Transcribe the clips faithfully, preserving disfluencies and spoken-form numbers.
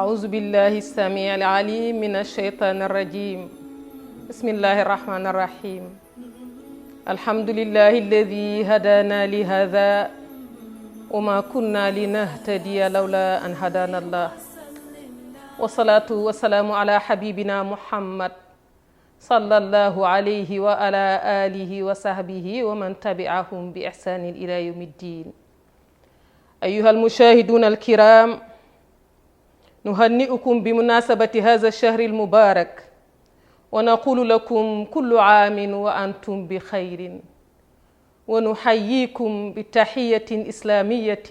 أعوذ بالله السميع العليم من الشيطان الرجيم. بسم الله الرحمن الرحيم. الحمد لله الذي هدانا لهذا وما كنا لنهتدي لولا أن هدانا الله. والصلاة والسلام على حبيبنا محمد صلى الله عليه وعلى آله وصحبه ومن تبعهم بإحسان إلى يوم الدين. أيها المشاهدون الكرام، نهنئكم بمناسبة هذا الشهر المبارك، ونقول لكم كل عام وأنتم بخير، ونحييكم بتحية إسلامية،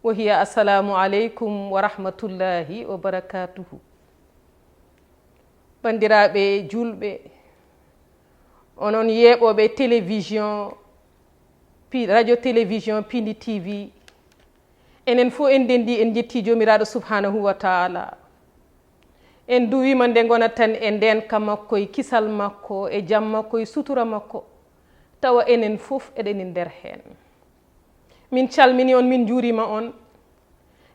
وهي السلام عليكم ورحمة الله وبركاته. Banndiraaɓe juulɓe, onon yeeɓooɓe télévision, pi-, radio télévision Pindi T V, enen fof en ndenndi, en njetti Joomiraaɗo Subhaanahu wa Taala. En duwiima nde ngona tan e ndeenka makko, e kisal makko, e jam makko, e sutura makko, tawa enen fof eɗen e nder heen. Min calmini on, min njuuriima on,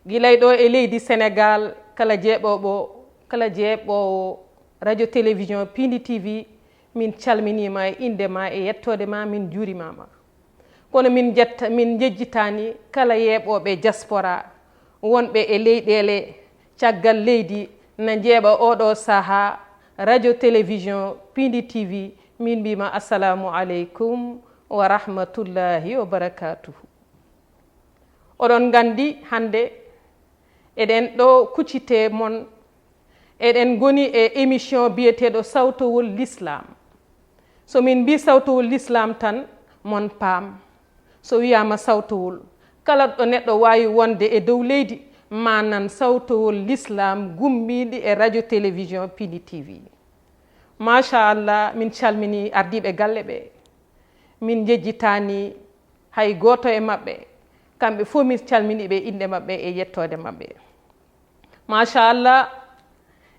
gila e ɗo e leydi Senegaal, kala jeeɓooɓo, kala jeeɓoowo radio télévision Pindi T V, min calminiima e innde ma e yettoode ma, min njuuriima ma. Kono min njetta, min njejjitaani kala yeeɓooɓe diaspora wonɓe e leyɗeele caggal leydi na njeeɓa oɗo sahaa radio télévision Pindi T V, min mbiima assalamu aleykum wa rahmatullahi wa barakatuhu. Oɗon nganndi hannde eɗen ɗo kuccite mon, eɗen ngoni e émission biyeteeɗo Sawtowol Lislaam. So min mbii Sawtowol Lislaam tan, mon paam. So wiyaama Sawtowol, kala ɗo neɗɗo waawi wonde e dow leydi, ma nan Sawtowol Lislaam gummiiɗi e radio télévision Pindi T V. Machallah, min calmini ardiiɓe galle ɓe. Min njejjitaani hay gooto e maɓɓe. Kamɓe fof min calmini ɓe innde maɓɓe e yettoode maɓɓe. Machallah,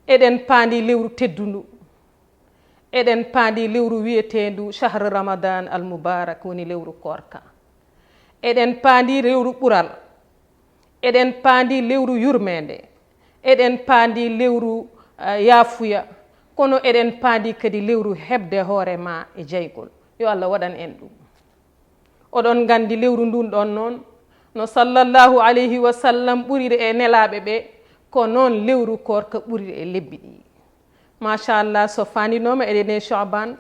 eɗen paandi lewru teddundu. Eɗen paandi lewru wiyeteendu Shahru Ramadan al Mubarak, woni lewru koorka. Eɗen paandi lewru ɓural. Eɗen paandi lewru yurmeende. Eɗen paandi lewru, eh, yaafuya. Kono eɗen paandi kadi lewru heɓde hoore ma e jaygol. Yo Allah waɗan en ɗum. Oɗon nganndi lewru ndun ɗon noon, no sallallahu alayhi wa sallam ɓuriri e nelaaɓe ɓe, ko noon lewru koorka ɓuriri e lebbi ɗi. Machallah, so faandinooma eɗen e Chaban,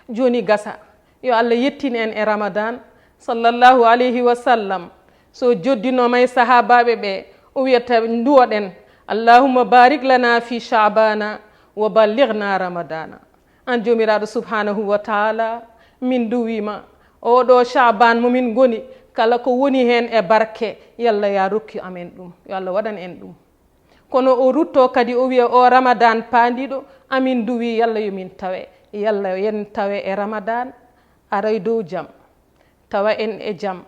jooni gasa. Yo Allah yettin en e Ramadan, sallallahu alayhi wa sallam. So joddinooma e sahaabaaɓe ɓe, o wiyata, nduwoɗen, "Allahumma barik lana fi Shabana wa ballighna Ramadana." An Joomiraaɗo Subhaanahu wa Taala, min nduwiima, oɗo Chaban mo min ngoni, kala ko woni heen e barke, yalla ya rokki amen ɗum, yo Allah waɗan en ɗum. Kono o rutto kadi, o wiya, o Ramadan paandiiɗo, amin nduwi, yalla yo min tawe, yalla yen tawe e Ramadan, aray dow jam, tawa en e jam,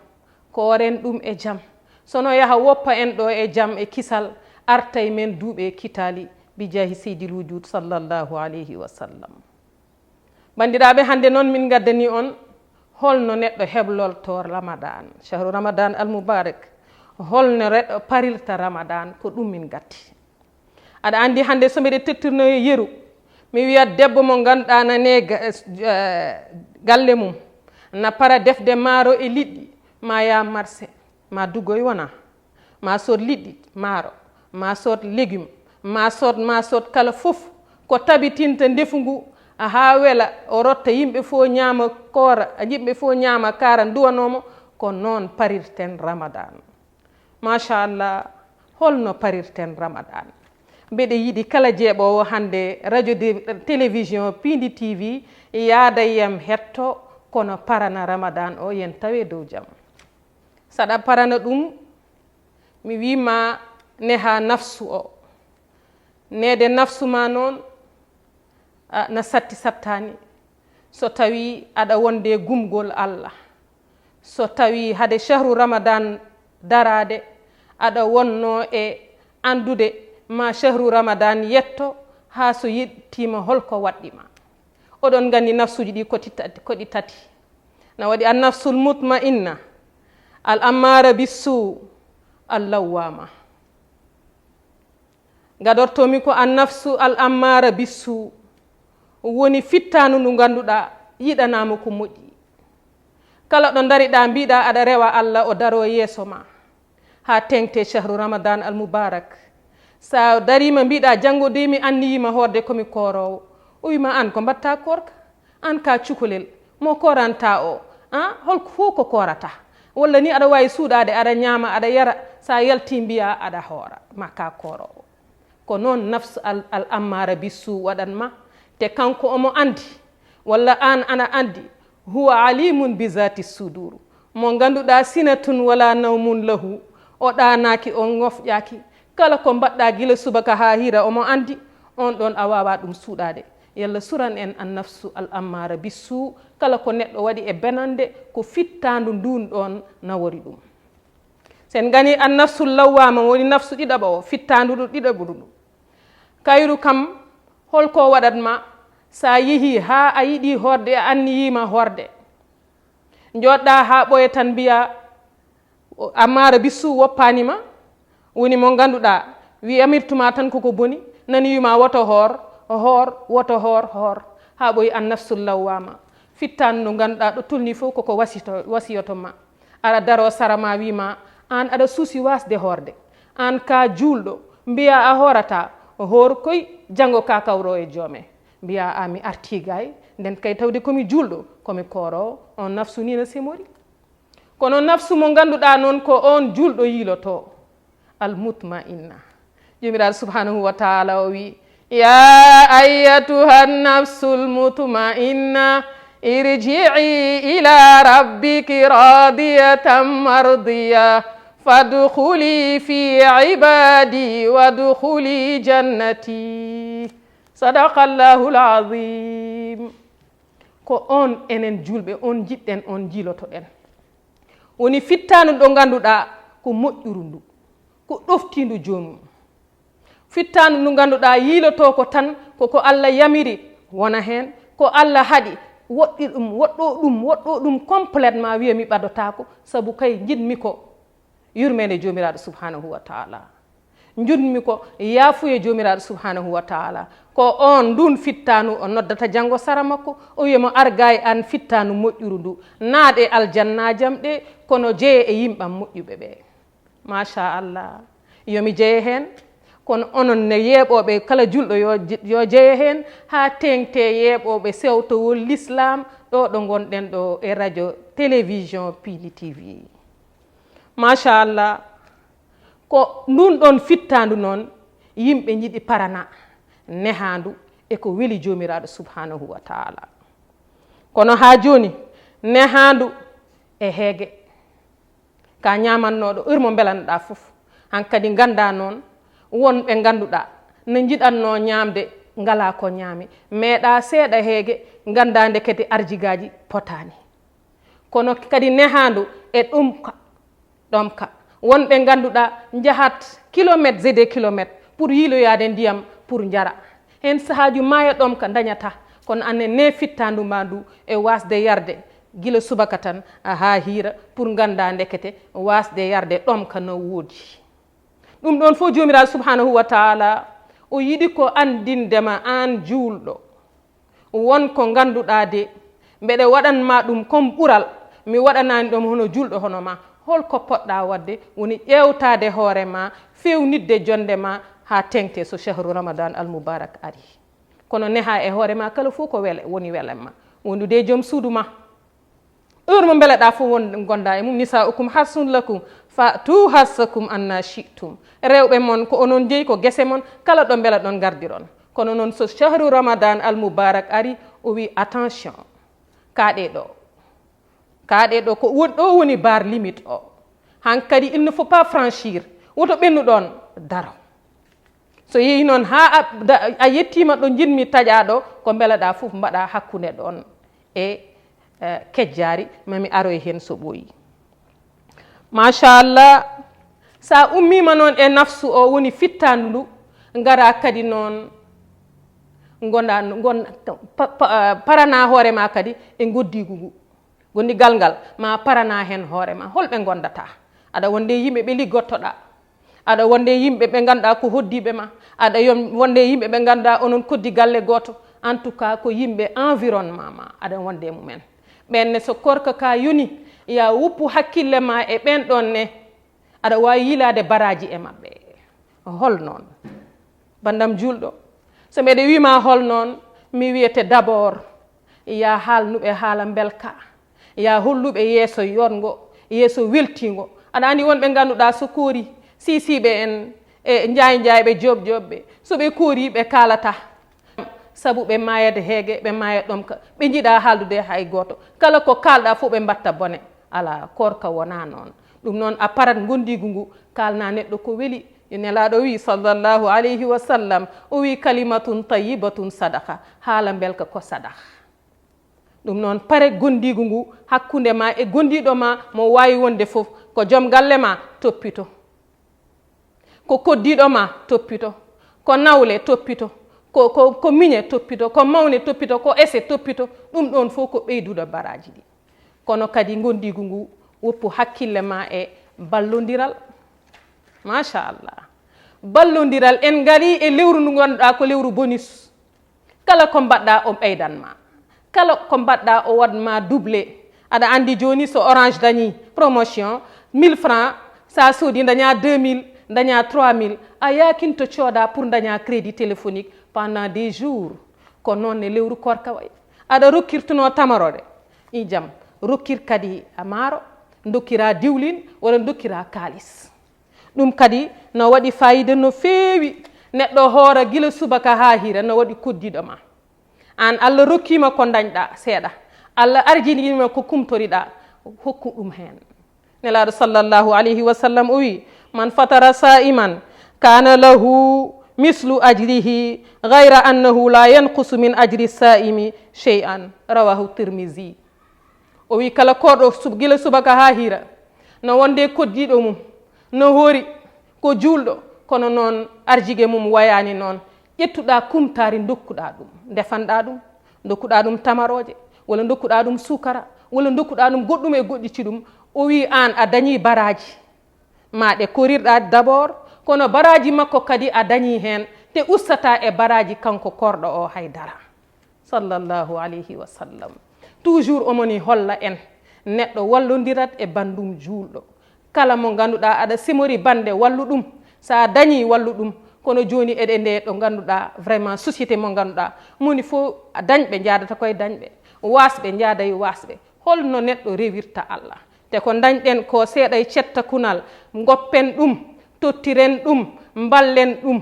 kooren ɗum e jam. Sono yaha woppa en ɗo e jam e kisal, artay men duuɓe kitaali, bi jaahi Seydil Wujud sallallahu alayhi wa sallam. Banndiraaɓe, hannde noon min ngaddani on holno neɗɗo heblorto Ramadan, Shahru Ramadan al Mubarak, holno reɗo parirta Ramadan, ko ɗum min gatti. Aɗa anndi hannde so mbiɗa tottirno yeru, mi wiyat debbo mo ngannduɗaa na ne ga-, eh, galle mum, na para defde maaro e liɗɗi, ma yaa marché, ma duggoy wona, ma sood liɗɗi maaro, ma sood légume, ma sood, ma sood kala fof ko tabitinta ndefu ngu, a haa wela, o rotta yimɓe fof ñaama koora, yimɓe fof ñaama kaara nduwanoomo, ko noon parirten Ramadan. Machallah, holno parirten Ramadan? Mbeɗe yiɗi kala jeeɓoowo hannde radio de, télévision Pindi T V yaada yam hetto, kono parana Ramadan o, yen tawe dow jam. Saɗa parana ɗum, mi wiima neha nafsu o. Neede nafsu ma noon, a, na satti sattaani. So tawi aɗa wonde gumgol Allah, so tawi hade shahru Ramadan daraade, aɗa wonno e anndude ma shahru Ramadan yetto, haa so yettiima holko waɗɗi ma. Oɗon nganndi nafsuuji ɗi ko ti-, ko ɗi tati. Na waɗi an nafsul mutma'inna, al ammara bissu, al lawwama. Gadortoomi ko an nafsu al ammaara bissu, woni fittaandu ndu ngannduɗaa yiɗanaama ko moƴƴi. Kala ɗo ndariɗaa mbiɗaa aɗa rewa Allah o daroo yeeso ma haa teŋte shahru Ramadan al mubarak. Sa dariima mbiɗaa janngo de mi anniyiima hoorde komi kooroowo. O wiima an ko mbaɗtaa koorka? An ka cukalel mo kooranta o, a holko fof ko koorata? Walla ni aɗa waawi suuɗaade aɗa ñaama aɗa yara, sa yalti mbiya aɗa hoora ma ka kooroowo. Ko noon nafsu al, al ammaara bissu waɗan ma, te kanko omo anndi, walla aan ana anndi, huwa alimun bi zati sudur, mo ngannduɗaa sinatun wala nawmun lahu, o ɗaanaaki, o ngofƴaaki, kala ko mbaɗɗaa gila subaka haa hira omo anndi, on ɗon a waawaa ɗum suuɗaade. Yalla suran en an nafsu al ammaara bissu, kala ko neɗɗo waɗi e benannde ko fittaandu ndun ɗon nawori ɗum. Sen ngani an nafsul lawwaama woni nafsu ɗiɗaɓo o, fittaandu ndu ɗiɗaɓo ndu. Kayru kam holko waɗat ma sa yehi haa a yiɗi hoorde a anniyiima hoorde? Njooɗɗa haa ɓoye tan mbiya ammaara bissu woppaani ma, woni mo ngannduɗaa wi amirtuma tan koko boni, nani wima woto hoor, hoor, woto hoor, hoor, haa ɓoyi an nafsul lawwaama. Fittaandu ndu ngannduɗaa ɗo tolni fof koko wasito, wasiyoto ma. Aɗa daro sara ma wima aan aɗa suusi wasde hoorde. Aan ka juulɗo, mbiya a hoorata, hoor koy janngo ka kawro e joome. Mbiya a mi arti gay, nden kay tawde komi juulɗo, komi kooroowo, on nafsu ni no semori. Kono nafsu mo ngannduɗaa noon ko oon juulɗo yiilotoo, al mutma'inna. Joomiraaɗo subhanahu wa taala o wi, ya ayyatuha nafsul mutma'inna, irji'i ila rabbiki radiyatan mardiya, fadkhuli fi ibadi wadkhuli jannati. Sadaqallahul azim. Ko oon enen juulɓe, oon njiɗɗen, oon njiilotoɗen. Woni fittaandu ɗo ngannduɗaa ko moƴƴuru ndu, ko ɗoftiindu joomum. Fittaandu ndu ngannduɗaa yiilotoo ko tan ko ko Allah yamiri wona heen, ko Allah haɗi woɗɗi ɗum, woɗɗo ɗum, woɗɗo ɗum complètement wiya mi ɓadotaako, sabu kay njiɗmi ko yurmeende Joomiraaɗo subhanahu wa taala. Njuɗmi ko yaafuye Joomiraaɗo subhanahu wa taala. Ko oon ndun fittaandu o noddata janngo sara makko, o wiya mo ar gay an fittaandu moƴƴuru ndu, naat e aljannaaji am ɗe, kono jeye e yimɓe am moƴƴuɓe ɓe. Machallah, yo mi jeye heen. Kono onon ne yeeɓooɓe kala juulɗo yo, yo jeye heen haa teeŋte yeeɓooɓe sewtowol l'islam ɗo ɗo ngonɗen ɗo e radio télévision Pili T V. Machallah. Ko ndun ɗon fittaandu noon yimɓe njiɗi parana nehaandu e ko weli Joomiraaɗo subhanahu wa taala. Kono haa jooni nehaandu e heege. Ka ñaamannooɗo heure mo mbelanoɗaa fof. Hankadi nganndaa noon won ɓe ngannduɗaa no njiɗannoo ñaamde ngalaa ko ñaami. Meeɗaa seeɗa heege nganndaa ndekete arjigaaji potaani. Kono kadi nehaandu e ɗum ka, ɗom ka. Won ɓe ngannduɗaa njahat kilomètres et des kilomètres pour yiiloyaade ndiyam pour njara. Heen sahaaju maayo ɗom ka ndañata, kono annen ne fittaandu ma ndu e waasde yarde gila subaka tan a haa hiira pour nganndaa ndekete waasde yarde ɗom ka no woodi. Ɗum ɗon fof Joomiraaɗo subhanahu wa taala o yiɗi ko anndinde ma aan juulɗo. Won ko ngannduɗaa de, mbeɗe waɗan ma ɗum comme ɓural, mi waɗanaani ɗum hono juulɗo hono ma. Holko poɗɗaa waɗde? Woni ƴeewtaade hoore ma, feewnitde jonnde ma haa teeŋte so shahru Ramadan al mubarak ari. Kono nehaa e hoore ma kala fof ko wele, woni wele ma. Wondude e joom suudu ma. Heure mo mbeleɗaa fof won, gondaa e mum, nisa'ukum harsun lakum, fa'tu harsakum anna shi'tum. Rewɓe mon ko onon jeyi, ko gese mon, kala ɗo mbeleɗon ngardiron. Kono noon so shahru Ramadan al mubarak ari, o wi attention, kaaɗe ɗo. Kaaɗe ɗo, ko won, ɗo woni bar limite o. Hankadi, il ne faut pas franchir. Woto ɓennu ɗon, daro. So yehi noon haa a, da, a yettiima ɗo njiɗmi taƴaa ɗo, ko mbeleɗaa fof mbaɗaa hakkunde ɗon e, eh, kejjaari, ma mi aroy heen so ɓooyi. Machallah, so a ummiima noon e nafsu o woni fittaandu ndu, ngara kadi noon ngonda, ngon-, pa, pa, parana hoore ma kadi e ngoddiigu ngu. Gondigal ngal, ma parana heen hoore ma. Holɓe ngondata? Aɗa wonde yimɓe ɓe liggottoɗaa. Aɗa wonde yimɓe ɓe ngannduɗaa ko hoddiiɓe ma. Aɗa yon-, wonde yimɓe ɓe ngannduɗaa onon koddi galle gooto. En tout cas, ko yimɓe environnement ma. Aɗa wonde e mumen. Ɓen ne, so koorka ka yoni, ya woppu hakkille ma e ɓen ɗon ne. Aɗa waawi yiilaade baraaji e maɓɓe. Hol noon? Banndam juulɗo, so mbeɗa wiima hol noon, mi wiyete d'abord, ya haalnuɓe haala mbelka, ya holluɓe yeeso yoɗngo, yeeso weltiingo. Aɗa anndi won ɓe ngannduɗaa so koori, siisiiɓe en e njaay njaayɓe joob jooɓɓe, so ɓe koori ɓe kaalata. Sabu ɓe maayat heege, ɓe maayat ɗomka, ɓe njiɗaa haaldude hay gooto. Kala ko kaalɗaa fof ɓe mbaɗta bone. Alaa, koorka wonaa noon. Ɗum noon, a parat ngondiigu ngu, kaalna neɗɗo ko weli. Nelaaɗo wii, sallallahu alayhi wa sallam, o wii, "Kalimatun tayyibatun sadaqa." Haala mbelka ko sadaqa. Ɗum noon, pare ngondiigu ngu hakkunde ma e ngondiiɗo ma, mo waawi wonde fof, ko joom galle ma, toppito. Ko koddiiɗo ma, toppito. Ko nawle, toppito. Ko, ko, ko miñe, toppito. Ko mawne, toppito. Ko ese, toppito. Ɗum ɗoon fof ko ɓeydude baraaji ɗi. Kono kadi ngondiigu ngu woppu hakkille ma e ballondiral. Machallah. Ballondiral, en ngarii e lewru ndu ngannduɗaa ko lewru bonus. Kala ko mbaɗɗaa o ɓeydan ma. Kala ko mbaɗɗaa o waɗ ma doublé. Aɗa anndi jooni so Orange dañi promotion, mille francs, sa soodi daña deux mille, daña trois mille, a yaakinto cooda pour daña crédit téléphonique pendant des jours. Ko noon ne lewru koorka wayi. Aɗa rokkirtuno tamarore, i jam, rokkir kadi a maaro, dokkira diwlin, walla dokkira kaalis. Ɗum kadi no waɗi faayiida no feewi. Neɗɗo hoora gila subaka haa hira no waɗi koddiiɗo ma. Aan, Allah rokkiima ko ndañɗaa seeɗa. Allah arjiniima ko kumtoriɗaa, hokku ɗum heen. Nelaaɗo sallallahu alayhi wa sallam o wii, "Man fatara saa'iman kana lahu mislu ajrihi ghayra annahu la yanqusu min ajri saa'imi shay'an." Rawahu Tirmizi. O wii, kala koorɗo sub-, gila subaka haa hira, no wonde koddiiɗo mum, no hoori ko juulɗo, kono noon arjige mum wayaani noon. Ƴettuɗaa kumtaari, ndokkuɗaa ɗum, ndefanɗaa ɗum, ndokkuɗaa ɗum tamarooje, walla ndokkuɗaa ɗum suukara, walla ndokkuɗaa ɗum goɗɗum e goɗɗiti ɗum. O wii, aan a dañii baraaji ma ɗe korirɗaa d'abord, kono baraaji makko kadi a dañii heen, te ustataa e baraaji kanko koorɗo o hay dara. Sallallahu alayhi wa sallam. Toujours omoni holla en, neɗɗo wallondirat e banndum juulɗo. Kala mo ngannduɗaa aɗa simori bannde, wallu ɗum. So a dañii, wallu ɗum. Kono jooni eɗe nde ɗo ngannduɗaa vraiment société mo ngannduɗaa moni fof dañɓe njaadata koye dañɓe, waasɓe njaada e waasɓe. Holno neɗɗo rewirta Allah? Te ko dañɗen ko seeɗa e cetta kunal, ngoppen ɗum, tottiren ɗum, mballen ɗum.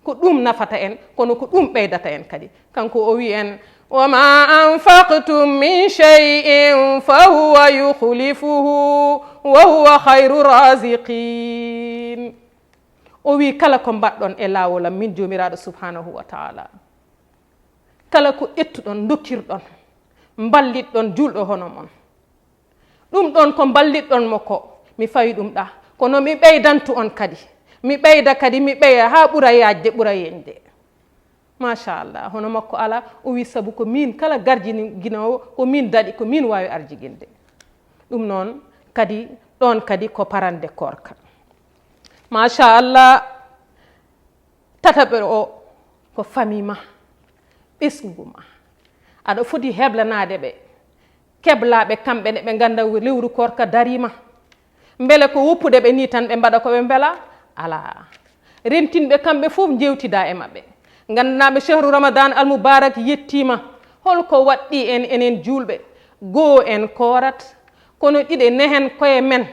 Ko ɗum nafata en, kono ko ɗum ɓeydata en kadi. Kanko o wii en, "Wa ma anfaqtum min shay'in fa huwa yukhlifuhu wa huwa khayru raziqin." O wii, "Kala ko mbaɗɗon e laawol am min Joomiraaɗo subhanahu wa taala, kala ko ƴettuɗon, dokkirɗon, mballitɗon juulɗo hono mon, ɗum ɗon ko mballitɗon mo ko, mi fawi ɗum ɗa, kono mi ɓeydantu on kadi, mi ɓeyda kadi, mi ɓeya haa ɓura yaajde, ɓura yeñde." Machallah, hono makko alaa, o wii, "Sabu ko miin kala garjini-, ginoowo, ko miin daɗi, ko miin waawi arjiginde." Ɗum noon kadi, ɗoon kadi ko parande koorka. Machallah, tataɓo o ko famille ma, ɓesngu ma. Aɗa foti heblanaade ɓe, keblaaɓe kamɓe ne ɓe ngannda lewru koorka dariima. Mbele ko woppude ɓe nii tan ɓe mbaɗa ko ɓe mbela? Alaa. Rentinɓe kamɓe fof njeewtida e maɓɓe. Nganndanaaɓe shahru Ramadan al Mubarak yettiima. Holko waɗɗi en, enen juulɓe? Goo en koorat, kono ɗiɗe nehen koye men.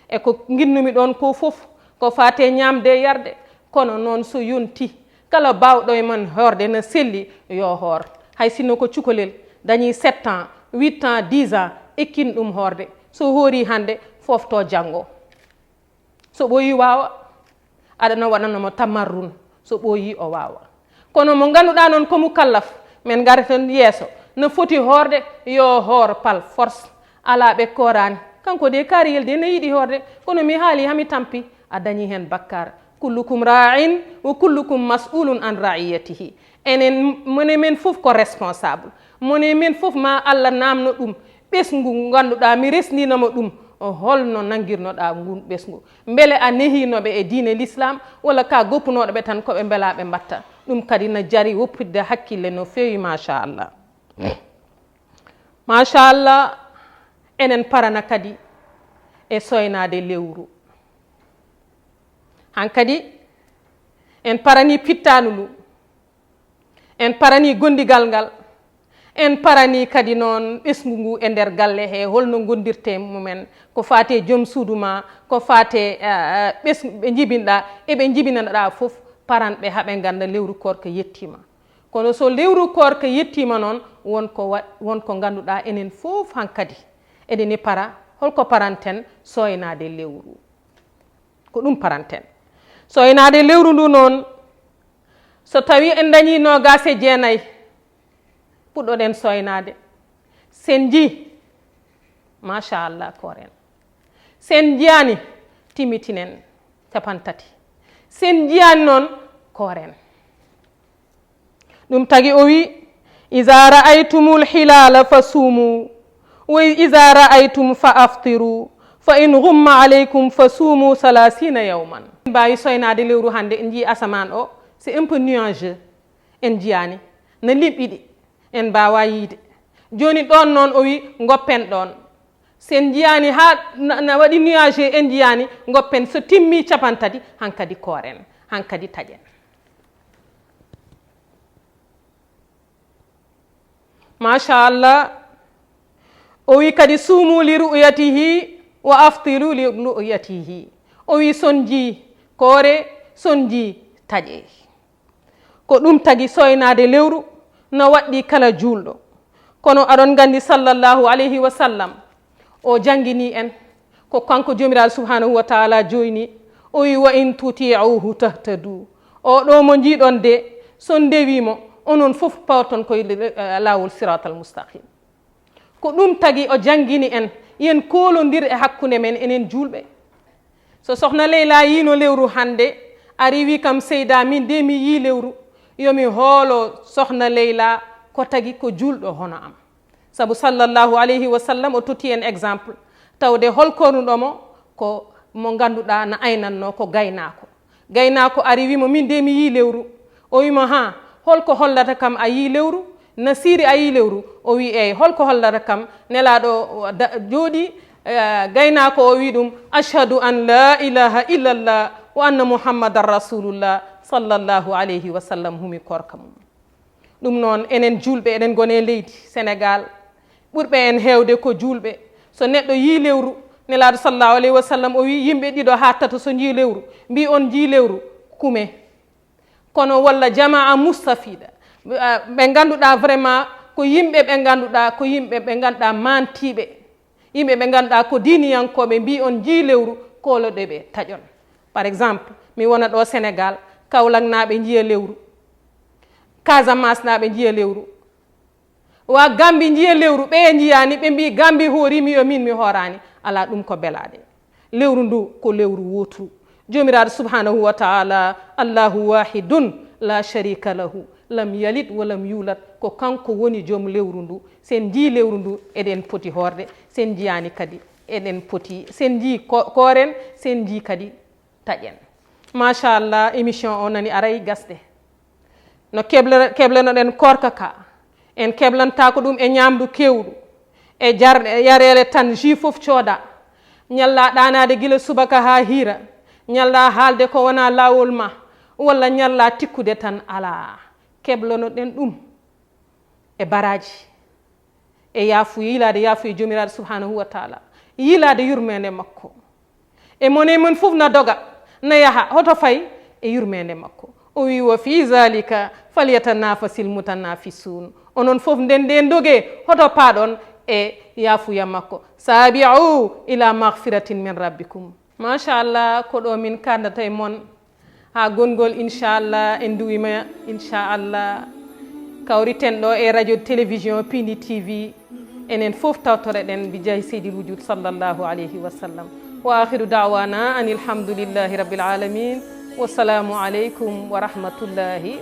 E ko nginnumi ɗoon ko fof, ko faate ñaamde e yarde. Kono noon so yonti, kala baawɗo e mon hoorde no selli, yo hoor. Hay sinno ko cukalel, dañi sept ans, huit ans, dix ans, ekkin ɗum hoorde. So hoori hannde, foofto janngo. So ɓooyi waawa, aɗa no waɗanoo mo tamarrun. So ɓooyi o waawa. Kono mo ngannduɗaa noon ko mukallaf, men ngareten yeeso, no foti hoorde, yo hoor par force. Alaa ɓe kooraani. Kanko de kaariyel de no yiɗi hoorde, kono mi haali haa mi tampi, a dañi heen bakkaar. "Kullukum ra'in wa kullukum mas'ulun an ra'iyatihi." Enen, mone men fof ko responsable. Mone men fof ma Allah naamno ɗum. Ɓesngu ngannduɗaa mi resnino mo ɗum, O holno nanngirnoɗaa ngun ɓesngu? Mbele a nehiino ɓe e diine Lislaam, walla ka goppunooɗo ɓe tan ko ɓe mbelaa ɓe mbatta? Ɗum kadi na jari woppitde hakkille no feewi, machallah. Machallah, enen parana kadi e soynaade lewru. Hankadi, en parani pittaanulu, en parani gondigal ngal, en parani kadi noon ɓesngu ngu e nder galle he, holno gondirte mumen, ko faate joom suudu ma, ko faate, eh, eh, ɓes-, ɓe njibinɗa, e ɓe njibinanɗa fof, paran ɓe haa ɓe ngannda lewru koorka yettiima. Kono so lewru koorka yettiima noon, won ko wa-, won ko ngannduɗaa enen fof hankadi eɗen e para, holko paranten soynaade lewru? Ko ɗum paranten. Soynaade lewru ndu noon, so tawi en dañi noogaas e jeenayi, puɗɗoɗen soynaade. Sen ji, machallah, kooren. Sen jiyaani, timmitinen, capantati. Sen jiyaani noon, kooren. Ɗum tagi o wi, "Iza ra'aytumul hilala fa sumu, wa iza ra'aytum fa aftiru, fa in ghumma alaykum fa sumu salasina yawman." En mbaawi soynaade lewru hannde, en njii asamaan o, c'est un peu nuageux. En njiyaani, na limɓiɗi, en mbaawaa yiide. Jooni ɗoon noon o wi, ngoppen ɗoon. Sen njiyaani haa na, na waɗi nuageux, en njiyaani, ngoppen, so timmi capantati, hankadi kooren, hankadi taƴen. Machallah. O wi kadi, "Sumu li ru'yatihi wa aftiru li ru'yatihi." O wi, "Son ji, koore, son ji, taƴe." Ko ɗum tagi soynaade lewru no waɗɗi kala juulɗo. Kono aɗon nganndi, sallallahu alayhi wa sallam, o janngini en, ko kanko Joomiraaɗo subhanahu wa taala joyni, o wi, "Wa in tuti'uhu tahtadu." O ɗo mo njiiɗon de, so ndewii mo, onon fof pawton koye le-, eh, laawol siratal mustaqim. Ko ɗum tagi o janngini en, yen koolondir e hakkunde men enen juulɓe. So Sohna Leyla yiino lewru hannde, ari wi kam, "Seyda, min de mi yii lewru." Yo mi hoolo Sohna Leyla ko tagi ko juulɗo hono am. Sabu sallallahu alayhi wa sallam o totti en exemple. Tawde hol kornuɗo mo? Ko mo ngannduɗaa na aynatnoo ko gaynaako. Gaynaako ari wi mo, "Min de mi yii lewru." O wi mo, "Ha, holko hollata kam a yii lewru? Nasiiri a yii lewru?" O wi, "Eey." "Holko hollata kam?" Nelaaɗo da-, jooɗi, eh, gaynaako o wi ɗum, "Ashhadu an la ilaha illallah wa anna Muhammadan Rasulullah," sallallahu alayhi wa sallam humi koorka mum. Ɗum noon, enen juulɓe, eɗen ngoni e leydi Senegaal, ɓurɓe en heewde ko juulɓe. So neɗɗo yii lewru, Nelaaɗo sallallahu alayhi wa sallam o wi, yimɓe ɗiɗo haa tato so njii lewru, mbi on njii lewru, kume. Kono walla jamaa mustafiida, ɓe ngannduɗaa vraiment ko yimɓe ɓe ngannduɗaa, ko yimɓe ɓe ngannduɗaa maantiiɓe. Yimɓe ɓe ngannduɗaa ko diiniyankooɓe, mbi on njii lewru, kooloɗe ɓe taƴon. Par exemple, mi wona ɗo Senegaal, Kaolack naaɓe njiya lewru, Casamance naaɓe njiya lewru, wa Gambi njiya lewru, ɓe njiyaani, ɓe mbi Gambi hoori mi, yo min mi hooraani. Alaa, ɗum ko belaɗe. Lewru ndu ko lewru wooturu. Joomiraaɗo subhanahu wa taala, Allahu wahidun la sharika lahu, lam yalid wa lam yulad, ko kanko woni joom lewru ndu. Sen njii lewru ndu, eɗen poti hoorde, sen njiyaani kadi, eɗen poti, sen njii ko-, kooren, sen njii kadi taƴen. Machallah, émission o nani aray gasde. No keble-, keblanoɗen koorka ka, en keblantaako ɗum e ñaamdu keewɗu, e jar-, e yareele tan, jus fof cooda. Ñalla ɗaanaade gila subaka haa hiira. Ñalla haalde ko wonaa laawol ma, walla ñalla tikkude tan, alaa. Keblanoɗen ɗum e baraaji, e yaafuye, yiilaade yaafuye Joomiraaɗo subhanahu wa taala, yiilaade yurmeende makko. E mon e mon fof na doga, na yaha, hoto fay e yurmeende makko. O wi, "Wa fi zalika falyatanafasil mutanafisun." Onon fof nden, nden doge, hoto paaɗon e yaafuya makko. "Sabi'u ila maghfiratin min rabbikum." Machallah, ko ɗo min kandata e mon. Haa gonngol, inchallah, en nduwima, inchallah. Kawriten ɗo e radio télévision Pindi T V. Enen fof tawtoreɗen bi jaahi Seydil Wujud sallallahu alayhi wa sallam. Wa akhiru da'wana anil hamdulillahi rabbil alamin. Wassalamu aleykum wa rahmatullahi wa